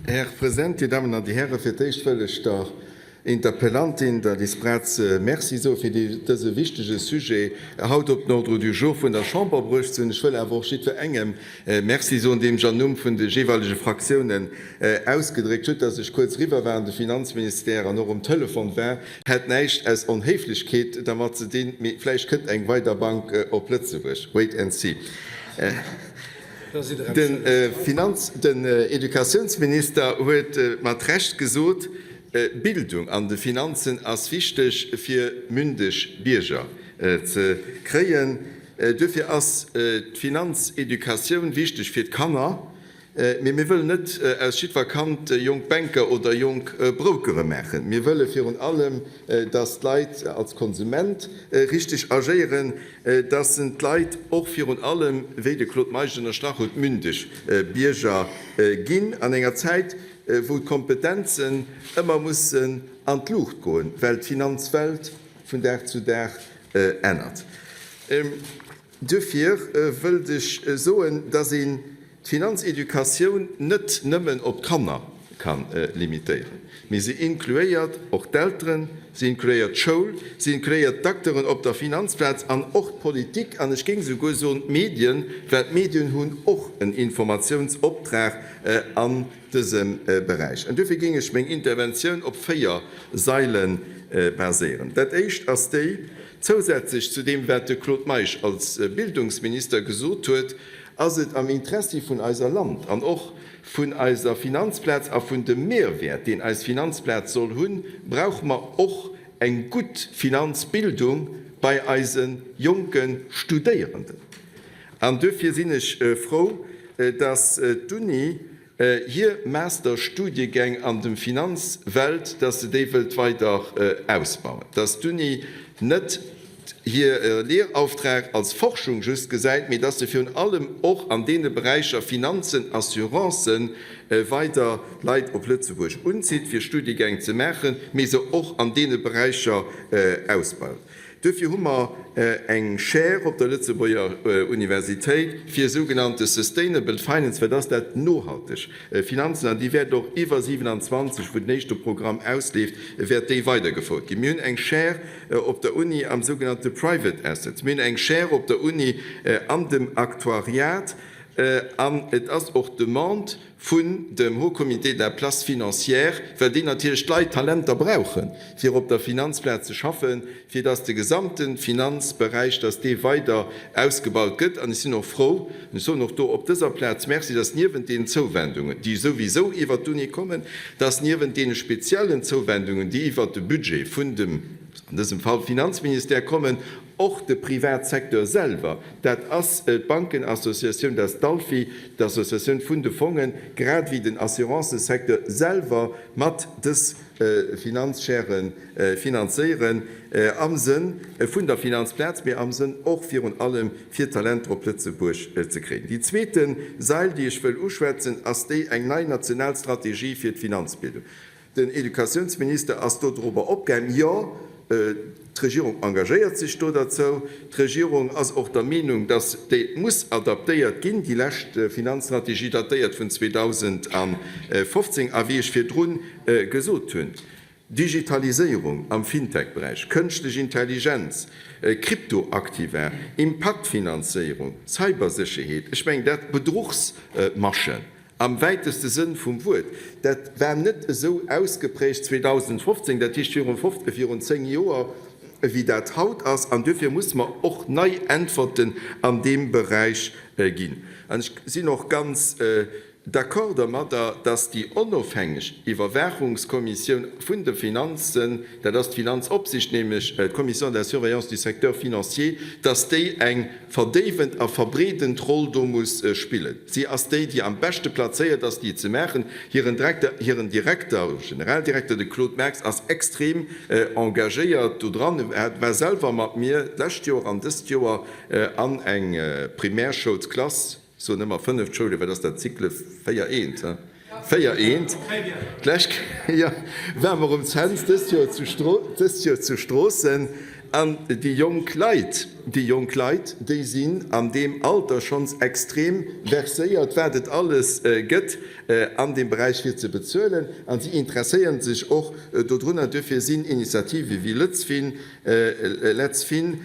Här President, Dir Dammen an Dir Hären, fir d'éischt wëll ech der Interpellantin, der Liz Braz, Merci soe fir dëse wichtege Sujet haut op den Ordre du jour vun der Chamber bruecht ze hunn. Ech wëll awer och jiddwerengem Merci soen, deem sech am Numm vun de jeeweilege Fraktiounen ausgedréckt huet, dass ech kuerz eriwwer war an de Finanzministère an och um Telefon war. Hätt näischt aus Onhéiflechkeet dermat ze dinn, mee vläicht kënnt eng weider Bank op Lëtzebuerg. Wait and see. De Finanz-, den Educatiounsminister huet mat Recht gesot, Bildung an de Finanzen ass wichteg fir mündeg Bierger ze kréien. Duerfir ass d'Finanzeducatioun wichteg fir d'Kanner. Mee mir wëllen net aus jiddwer Kand jonk Banker oder jonk Brokere maachen. Mir wëlle virun allem, dass d'Leit als Konsument richteg agéieren, dass d'Leit och virun allem, wéi de Claude Meisch ënnerstrach huet, mündeg Bierger ginn an enger Zäit, wou d'Kompetenzen ëmmer mussen an d'Luucht goen, well d'Finanzwelt vun Dag zu Dag ännert. Duerfir wëllt ech soen, dass een d'Finanzeducatioun net nëmmen op d'Kanner ka limitéieren, mee se incluéiert och d'Elteren, se incluéiert d'Schoul, se incluéiert d'Acteuren op der Finanzplaz an och d'Politik an ech géing souguer soen d'Medien, well d'Medien hunn och en Informatiounsoptrag an dësem Beräich. An duerfir géing ech meng Interventioun op 4 Saile baséieren. Dat éischt ass déi, Zousätzlech zu deem, wat de Claude Meisch als Bildungsminister gesot huet, ass et am Interessi vun eiser Land an och vun eiser Finanzplaz a vun dem Mehrwäert, deen eis Finanzplaz soll hunn, brauche mer och eng gutt Finanzbildung bei eise jonke Studéierenden. An duerfir sinn ech frou, dass d'Uni hir Masterstudiegäng an dem Finanzwelt, dass se déi wëllt weider ausbauen, dass d'Uni net hire Lehrauftrag als Forschung just gesäit, mee dass se virun allem och an deene Beräicher Finanzen, Assurancen weider Leit op Lëtzebuerg unzitt, fir Studiegäng ze maachen, mee se och an deene Beräicher ausbaut. Duerfir hu mer eng Chaire op der Lëtzebuerger Universitéit fir sougenannte Sustainable Finance, wat ass dat? Nohalteg Finanzen. An déi wäert och iwwer 27, wou den éischte Programm ausleeft, wäert déi weidergefouert ginn. Mir hunn eng Chaire op der Uni am sougenannte Private Assets. Mir hunn eng Chaire op der Uni an dem Aktuariat. An et ass och d'Demande vun dem Haut Comité de la place financière, well déi natierlech d'Leit, d'Talenter brauchen, fir op der Finanzplaz ze schaffen, fir dass de gesamte Finanzberäich, dass dee weider ausgebaut gëtt. An ech sinn och frou, an ech soen och do op dëser Plaz Merci, dass niewent deenen Zouwendungen, déi souwisou iwwert d'Uni kommen, dass niewent deene speziellen Zouwendungen, déi iwwert de Budget vun dem, an dësem Fall Finanzministère kommen, Och de Privatsecteur selwer, dat ass d'Bankenassociatioun, dat ass d'ALFI, d'Associatioun vun de Fongen, grad ewéi den Assurancesecteur selwer mat dës Finanzchaire finanzéieren, am Sënn vun der Finanzplaz, mee am Sënn och virun allem fir Talenter op Lëtzebuerg ze kréien. Déi zweete Sail, déi ech wëll uschwätzen, ass déi eng nei national Strategie fir d'Finanzbildung. Den Educatiounsminister ass do dorobber opgaang. Jo, d'Regierung engagéiert sech do derzou. D'Regierung ass och der Meenung, dass déi muss adaptéiert ginn. Déi lescht Finanzstrategie datéiert vun 2015. A wéi ech virdru gesot hunn, Digitaliséierung am Fintech-Beräich, kënschtlech Intelligenz, Kryptoaktiva, Impaktfinanzéierung, Cybersécherheet, ech mengen dat, Bedruchsmaschen, Am wäiteste Sënn vum Wuert. Dat war net esou ausgeprägt 2015, dat heescht virun virun 10 Joer, wéi dat haut ass. An duerfir musse mer och nei Äntwerten an deem Beräich ginn. An ech sinn och ganz d'accord dermadder, dass déi onofhängeg Iwwerwaachungskommissioun vun de Finanzen, dat ass d'Finanzopsicht, nämlech d'Commission de la surveillance du secteur financier, dass déi eng verdéiwend a verbreedend Roll do muss spillen. Si ass déi, déi am beschte plazéiert ass, déi ze maachen. Hiren Direkter, hiren Direkter, Generaldirekter, de Claude Marx, ass extrem engagéiert do dran. E war selwer mat mir d'lescht Joer an dëst Joer an eng Primärschoulsklass, ech soen ëmmer fënneft Schouljoer, wat ass dat, Cycle 4 eent, he? 4 eent, d'lescht Kéier ware mer um Cents, dëst Joer zu Stro, dëst Joer zu Stroossen. An déi jonk Leit, déi jonk Leit, déi sinn an deem Alter schonns extrem verséiert, wat et alles gëtt an deem Beräich fir ze bezuelen. A si interesséieren sech och dodrunner. Duerfir sinn Initiative wéi Lëtzfin, Let's Fin,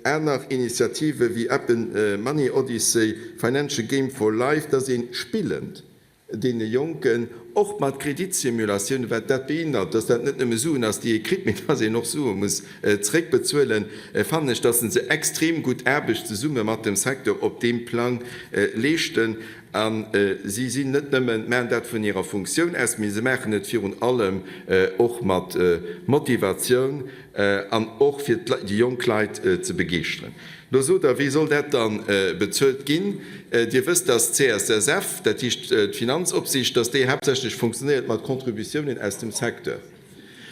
aner Initiative wéi Appen Money Odyssey, Financial Game for Life, dass ee spillend deene Jonken, och mat Kreditsimulatiounen, wat dat beinhalt, dass dat net nëmme Suen ass, déi ee kritt, mee dass een och Sue muss zréckbezuelen, fannen ech, dass se extrem gutt Aarbecht zesumme mat dem Secteur op deem Plang leeschten. A si sinn net nëmmen, maachen dat vun hirer Funktioun aus, mee se maachen et virun allem och mat Motivatioun an och fir déi jonk Leit ze begeeschteren. Lo sot Der, wéi soll dat da bezuelt ginn? Dir wësst, dass d'CSSF, dat heescht d'Finanzopsicht, dass déi haaptsächlech funktionéiert mat Contributiounen aus dem Secteur.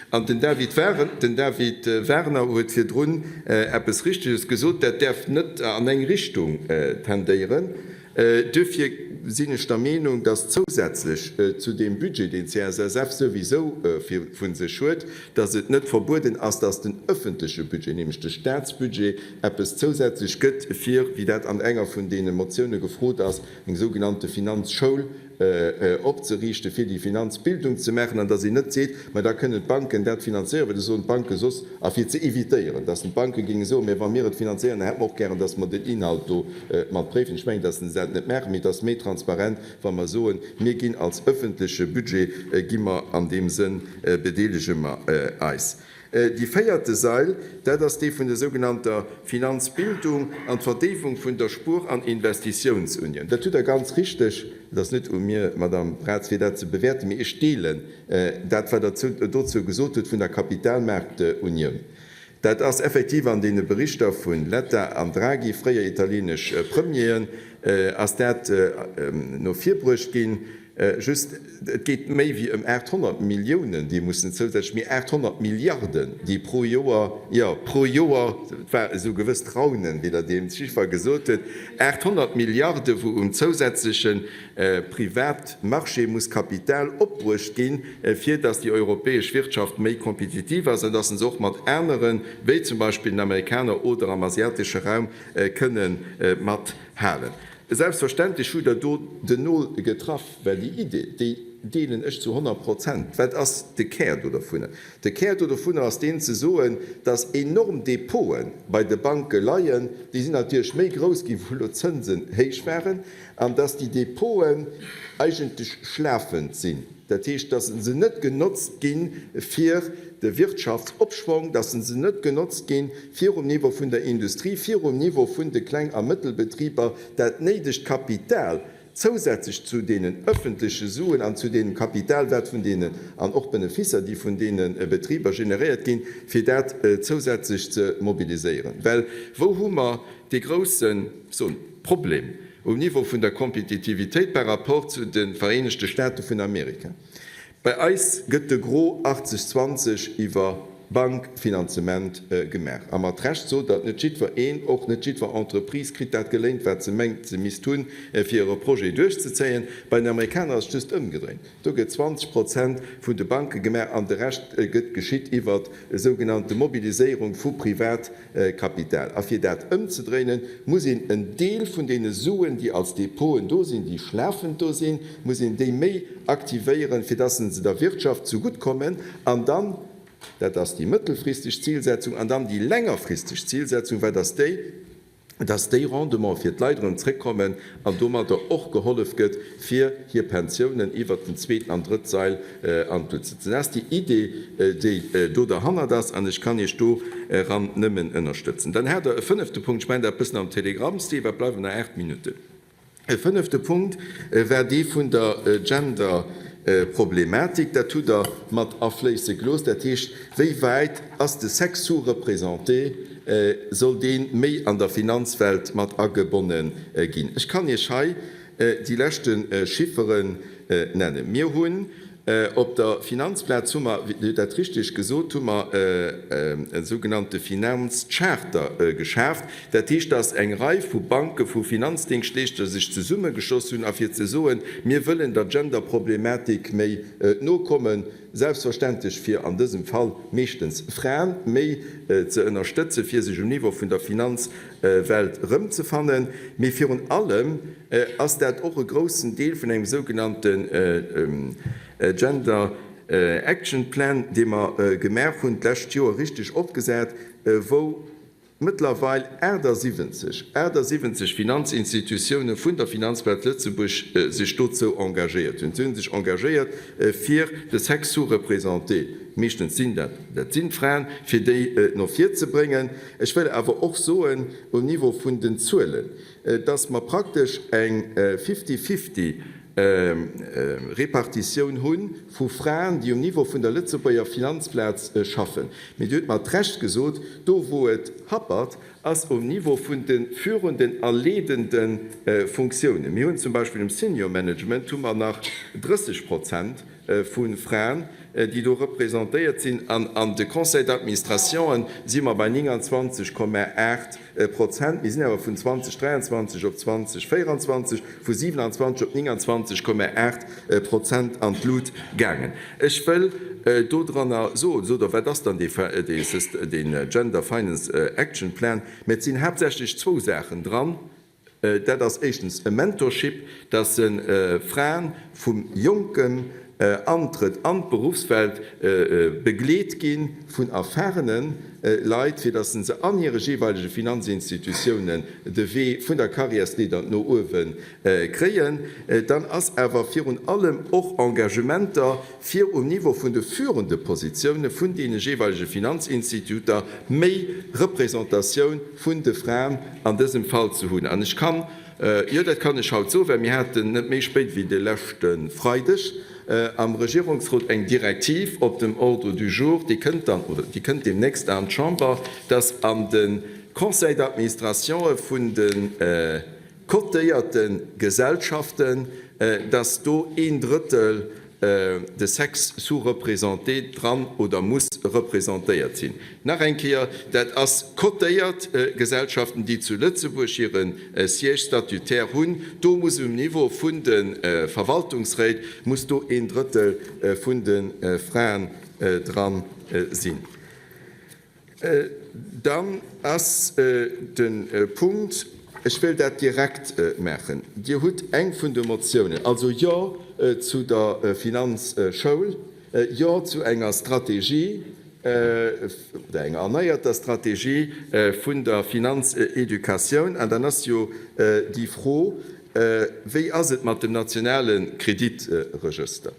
An den David den David Wagner huet virdrun eppes Richteges gesot, dat däerf net an eng Richtung tendéieren. Duerfir sinn ech der Meenung, dass zousätzlech zu deem Budget, deen d'CSSF souwisou vu sech huet, dass et net verbueden ass, dass den öffentleche Budget, nämlech de Statsbudget, eppes zousätzlech gëtt, fir, wéi dat an enger vun deene Motioune gefrot ass, eng sougenannte Finanzschoul opzeriichten, fir déi Finanzbildung ze maachen, an dass een net seet, mä da kënnen d'Banken dat finanzéieren, well da soen d'Banke soss, a fir ze évitéieren, dass d'Banke géinge soen, mä wa mir et finanzéieren, da hätte mer och gären, dass mer den Inhalt do mat préifen. Ech mengen, dass se dat net maachen, mee et ass méi transparent, wa mer soen, mir ginn als öffentleche Budget, gi mer an deem Sënn, bedeelege mer eis. Déi véierte Sail, dat ass déi vun der sougenannter Finanzbildung an d'Verdéiwung vun der Spuer an Investitiounsunioun. Dat hutt Der ganz richteg, et ass net u mir, Madame Braz, fir dat ze bewäerten, mee ech deelen dat, wat Der dozou gesot hutt vun der Kapitalmaartunioun. Dat ass effektiv an deene Berichter vu Letta an Draghi, fréier italienesch Premieren, ass dat no vir bruecht ginn. Just, et geet méi wéi ëm 800 Milliounen, déi mussen zousätzlech, mee 800 Milliarden, déi pro Joer, jo, pro Joer, et war esou gewësst Raunen, wéi Der dee Chiffer gesot hutt, 800 Milliarde wou um zousätzleche Privatmarché muss Kapital opbruecht ginn, fir datt déi europäesch Wirtschaft méi kompetitiv ass an datt se och mat aneren, wéi zum Beispill den Amerikaner oder am asiatesche Raum, kënne mathalen. Selbstverständlech hutt Der do den Nol getraff, well déi Idee, déi deelen ech zu 100 Prozent. Wat ass de Kär do dovunner? De Kär do dovunner ass deen ze soen, dass enorm Depote bei de Banke leien, déi sinn natierlech méi grouss ginn, wou elo d'Zënsen héich waren, an dass déi Depoten eigentlech schlafend sinn. Dat heescht, dass se net genotzt gi fir de Wirtschaftsopschwong, dass se net genotzt gi fir um Niveau vun der Industrie, fir um Niveau vun de Kleng a Mëttelbetriber dat néidegt Kapital zousätzlech zu deenen öffentleche Suen an zu deem Kapital, wat vun deenen, an och Benefisser, déi vun deene Betriber generéiert ginn, fir dat zousätzlech ze mobiliséieren. Well wou hu mer dee groussen, soen, Problem? Um Niveau vun der Kompetitivitéit par rapport zu de Vereenegte Staate vun Amerika. Bei eis gëtt de Gros 80, 20 iwwer Bankfinanzement gemaach. A mat Recht sot Der, net jiddwer een, och net jiddwer Entreprise kritt dat geléint, wat se mengt, se misst hunn, fir hire Projet duerchzezéien. Bei den Amerikaner ass et just ëmgedréint. Do gëtt 20 Prozent vun de Banke gemaach an de Rescht gëtt geschitt iwwert sougenannte Mobiliséierung vu Privatkapital. A fir dat ëmzedréinen, muss een en Deel vun deene Suen, déi als Depoten do sinn, déi schlafend do sinn, muss een déi méi aktivéieren, fir dass se der Wirtschaft zegutt kommen. An dann, dat ass déi mëttelfristeg Zilsetzung, an dann déi längerfristeg Zilsetzung, wat ass déi? dass déi Rendementen fir d'Leit erëm zréckkommen an domadder och gehollef gëtt, fir hir Pensiounen iwwert den zweeten an drëtt Sail an d'Lut ze setzen. Dat ass déi Idee, déi do derhannert ass, an ech kann Iech doran nëmmen ënnerstëtzen. Dann hat Der e fënnefte Punkt, ech maachen dat e bëssen am Telegrammstil, wat bleiwen nach 8 Minutten. E fënnefte Punkt war dee vun der Gender-Problematik. Dat hutt Der mat afléisse gelooss. Dat heescht, wéi wäit ass de Sexe sous-représenté, soll dee méi an der Finanzwelt mat agebonne ginn? Ech kann Iech hei déi leschte Chifferen nennen. Mir hunn Op der Finanzplaz hu mer, wéi Dir dat richteg gesot, hu mer e sougenannte Finanzcharter geschaaft. Dat heescht, dass eng Rei vu Banke, vu Finanzdéngschtleeschter sech zesummegeschloss hunn a fir ze soen, mir wëllen der Genderproblematik méi nokommen. Selbstverständlech fir an dësem Fall meeschtens Fraen méi ze ënnerstëtzen, fir sech um Niveau vun der Finanzwelt erëmzefannen. Mee virun allem ass dat och e groussen Deel vun engem sougenannten Gender Action Plan, dee mer gemaach hunn d'lescht Joer, richteg opgesat, wou mëttlerweil 78, 78 Finanzinstitutioune vun der Finanzplaz Lëtzebuerg sech dozou engagéiert hunn. Si hu sech engagéiert, fir de Sexe sous-représenté, meeschtens sinn dat, dat sinn d'Fraen, fir déi no vir ze bréngen. Ech wëll awer och soen, um Niveau vun den Zuelen, dass mer praktesch eng Fifty-fifty Repartitioun hu vu Fraen, déi um Niveau vun der Lëtzebuerger Finanzplaz schaffen. Mee Dir hutt mat Recht gesot, do wou et happert, ass um Niveau vun de führenden a leedende Funktiounen. Mir hunn zum Beispill um Senior Management hu mer nach 30 Prozent vu Fraen, déi do representéiert sinn, an an de Conseils d'administrationen si mer bei 29,8 Prozent. Mir sinn awer vun 2023 op 2024 vu 27 op 29,8 Prozent an d'Lut gaangen. Ech wëll dodranner soen, sot Der, wat ass dann dee Gender Finance Action Plan? Mä et sinn haaptsächlech zwou Saachen dran. Dat ass éischtens e Mentorship, dass Fraen vum jonken Antrëtt an d'Beruffswelt begleet gi vun erfahrene Leit, fir dass se an hire jeeweilege Finanzinstitutiounen de Wee vun der Karriärsleeder no uewe kréien. Dann ass awer virun allem och Engagementer, fir um Niveau vun de führende Positioune vun deene jeeweilege Finanzinstituter méi Représentatioun vun de Fraen an dësem Fall ze hunn. An ech kann, jo, dat kann ech haut soen, well mir haten net méi spéit wéi de leschte Freideg am Regierungsrot eng Direktiv op dem Ordre du jour, déi kënnt dann, oder déi kënnt deemnächst an d'Chamber, dass an de Conseils d'administrationë vun de cotéierte Gesellschaften, dass do een Drëttel de Sexe sous-représenté dran oder muss représentéiert sinn. Nach eng Kéier, dat ass cotéiert Gesellschaften, déi zu Lëtzebuerg hire Siège statutaire hunn. Do muss um Niveau vun de Verwaltungsréit muss do een Drëttel vun de Fraen dran sinn. Dann ass de Punkt, ech wëll dat direkt maachen, Dir hutt eng vun de Motiounen, also Jo zu der Finanzschoul, Jo zu enger Strategie oder enger erneierter Strategie vun der Finanzeducatioun. An dann ass jo déi Fro, Wéi ass et mat dem nationale Kreditregëster?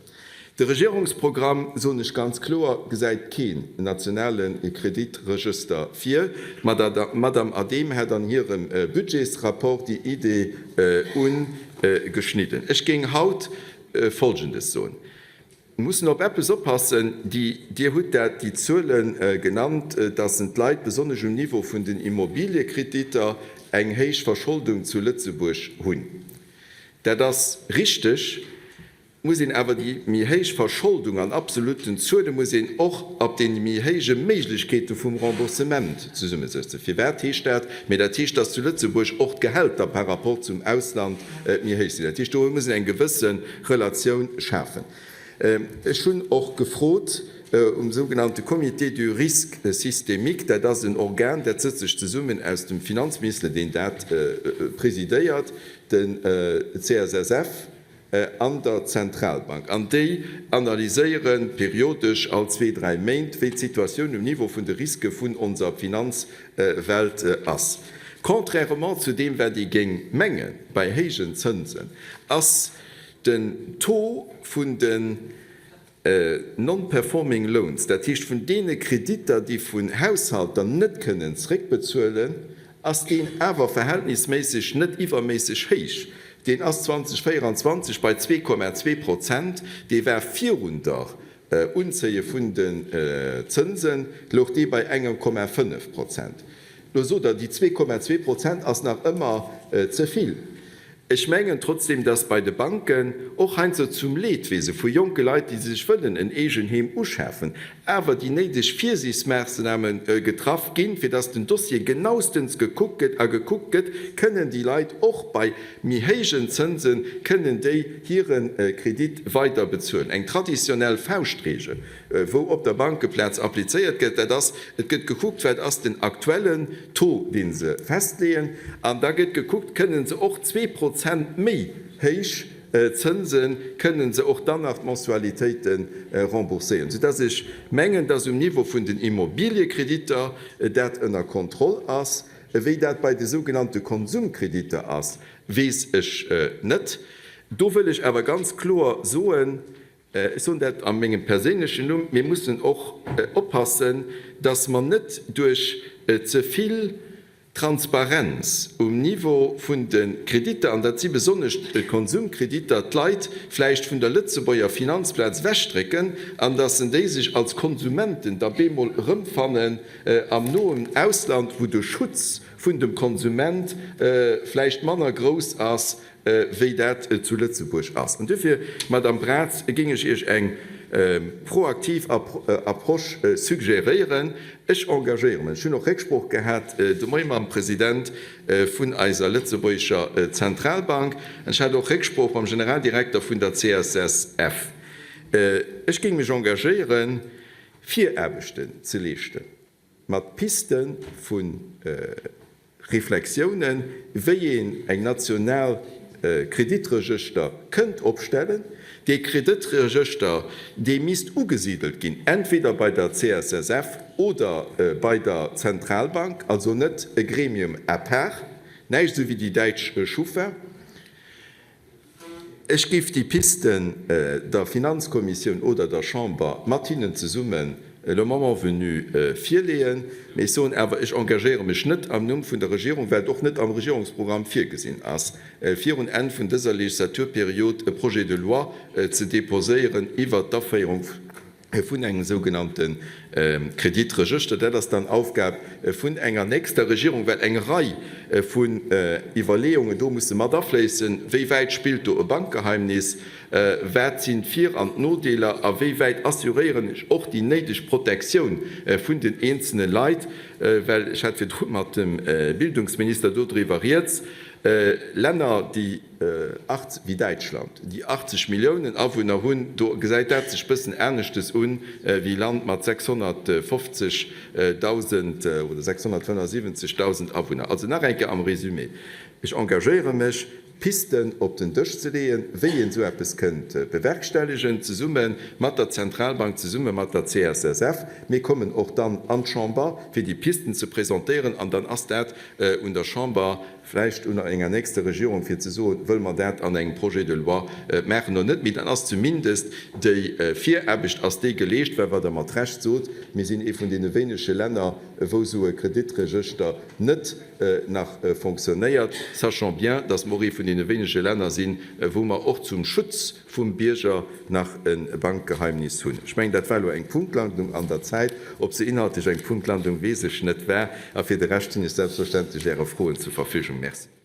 De Regierungsprogramm, soen ech ganz kloer, gesäit keen nationale Kreditregëster vir. D'Madame Adehm hat an hirem Budgetsrapport déi Idee ugeschnidden. Ech géing haut Folgendes soen, Mir mussen op eppes oppassen, Dir hutt dat, déi Zuele genannt, dass d'Leit besonnesch um Niveau vun den Immobiliekreditter eng héich Verscholdung zu Lëtzebuerg hunn. Dat ass richteg. Muss een awer déi méi héich Verscholdung an absolutten Zuele muss een och ab deene méi héije Méiglechkeete vum Remboursement zesummesetzen. Firwat heescht dat? Mee dat heescht, dass zu Lëtzebuerg och d'Gehälter par rapport zum Ausland méi héich sinn. Dat heescht, do muss een eng gewësse Relatioun schafen. Ech hunn och gefrot um sougenannte Comité du risque systémique, dat ass en Organ, dat sëtzt sech zesummen aus dem Finanzminister, deen dat presidéiert, den CSSF, an der Zentralbank, an déi analyséiere periodesch, all zwee, dräi Méint, wéi d'Situatioun um Niveau vun de Riske vun onser Finanzwelt ass. Contrairement zu deem, wat ee géing menge bei héijen Zënsen, ass den Taux vun de Non-performing loans, dat heescht vun deene Kreditter, déi vun Haushalter net kënnen zréckbezuelen, ass deen awer verhältnisméisseg net iwwerméisseg héich. Deen ass 2024 bei 2,2 Prozent, dee war virun der Unzéie vun den Zënse louch dee bei 1,5 Prozent. Lo sot Der, déi 2,2 Prozent ass nach ëmmer ze vill. Ech mengen trotzdem, dass bei de Banken, och heiansdo zum Leedwese vu jonke Leit, déi sech wëllen en Eegenheem uschafen, awer déi néideg Virsiichtsmaassname getraff ginn, fir dass den Dossier genaustens gekuckt gëtt a gekuckt gëtt, kënnen déi Leit och bei méi héijen Zënsen, kënnen déi hire Kredit weider bezuelen. Eng traditionell Fauschtregel, wou op der Bankeplaz applizéiert gëtt, dat ass, et gëtt gekuckt, wat ass den aktuellen Taux, dee se festleeën, an da gëtt gekuckt, kënnen se och 2% méi héich Zënsen, kënnen se och dann nach d'Mensualitéite rembourséieren. Soudass ech mengen, dass um Niveau vun den Immobiliekreditter dat ënner Kontroll ass. Wéi dat bei de sougenannte Konsumkreditter ass, weess ech net. Do wëll ech awer ganz kloer soen, Ech soen dat a mengem perséinlechen Numm, mir mussen och oppassen, dass mer net duerch ze vill Transparenz um Niveau vun de Kreditter, an dat si besonnesch d'Konsumkreditter, d'Leit vläicht vun der Lëtzebuerger Finanzplaz ewechdrécken an dass en déi sech als Konsumenten da bemol erëmfannen am noen Ausland, wou de Schutz vun dem Konsument vläicht manner grouss ass wéi dat zu Lëtzebuerg ass. An duerfir, Madame Braz, géing ech Iech eng proaktiv Approche suggéréieren. Ech engagéiere mech, ech hunn och Récksprooch gehat de Moie mam President vun eiser lëtzebuergescher Zentralbank an ech hat och Récksprooch mam Generaldirekter vun der CSSF. Ech géing mech engagéieren, Viraarbechten ze leeschten. Mat Piste vu Reflexiounen, wéi een eng national Kreditregëschter kënnt opstellen. Dee Kreditregëschter, dee misst ugesidelt ginn, entweder bei der CSSF oder bei der Zentralbank, also net e Gremium à part, näischt esou wéi déi däitsch Schufa. Ech géif déi Pisten der Finanzkommissioun oder der Chamber mat hinnen zesummen le moment venu virleeën. Mee ech soen awer, ech engagéiere mech net am Numm vun der Regierung, well et och net am Regierungsprogramm virgesinn ass, virun Enn vun dëser Legislaturperiod e Projet de loi ze déposéieren iwwert d'Aféierung vun engem sougenannte Kreditregëschter. Dat ass dann Aufgab vun enger nächster Regierung, well eng Rei vun Iwwerleeungen do musse mat afléissen, Wéi wäit spillt do e Bankgeheimnis? Wat sinn d'Vir an d'Nodeeler? A wéi wäit assuréieren ech och déi néideg Protektioun vun den eenzelne Leit? Well ech hat virdru mat dem Bildungsminister do driwwer rieds, Länner, déi, wéi Däitschland, déi 80 Milliounen Awunner hunn, do gesäit dat sech bëssen aneschtes un wéi e Land mat 650.000 oder 675.000 Awunner. Also nach eng Kéier am Résumé, Ech engagéiere mech, Pisten op den Dësch ze leeën, wéi een esou eppes kënnt bewerkstelligen, zesumme mat der Zentralbank, zesumme mat der CSSF. Mir kommen och dann an d'Chamber, fir déi Pisten ze presentéieren, an dann ass dat un der Chamber, vläicht un enger nächster Regierung, fir ze soen, wëlle mer dat an engem Projet de loi maachen oder net. Mee dann ass zumindest déi Viraarbecht ass déi geleescht, well, wat Der mat Recht sot, mir sinn ee vun deene wéinege Länner, wou esou e Kreditregëschter net nach fonctionnéiert, sachant bien, dass mer och ee vun deene wéinege Länner sinn, wou mer och zum Schutz vum Bierger nach e Bankgeheimnis hunn. Ech mengen, dat war elo eng Punktlandung an der Zäit. Ob se inhaltlech eng Punktlandung, weess ech net, war. A fir de Rescht stinn ech selbstverständlech Äre Froen zur Verfügung. Merci.